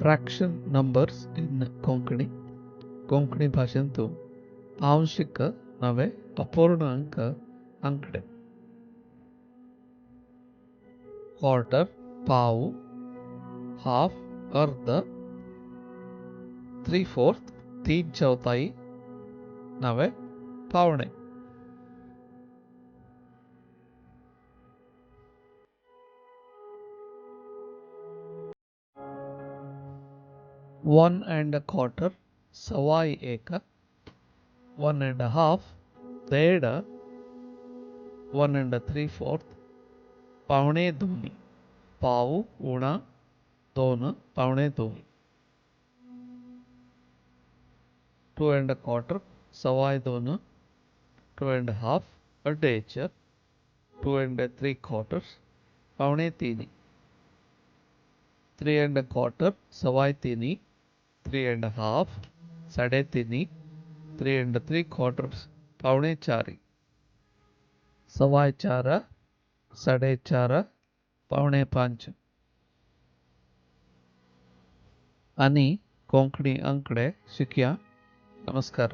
Fraction numbers in Konkani. Konkani भाशेंतु आंशिक नवे अपूर्णांक आंकडे. क्वार्टर पाವು, हाफ अर्ध, 3/4 3/4 नवे पावणे. 1 1/4 1.25, 1 1/2 1.5, 1 3/4 1.75, पाव उणा 2 1.75. 2 1/4 2.25, 2 1/2 2.5, 2 3/4 2.75, 3 1/4 3.25, 3 1/2 3.5, 3 3/4 3.75, 4.25, 4.5, 4.75. आनी कोंकणी आंकडे शिकया. नमस्कार.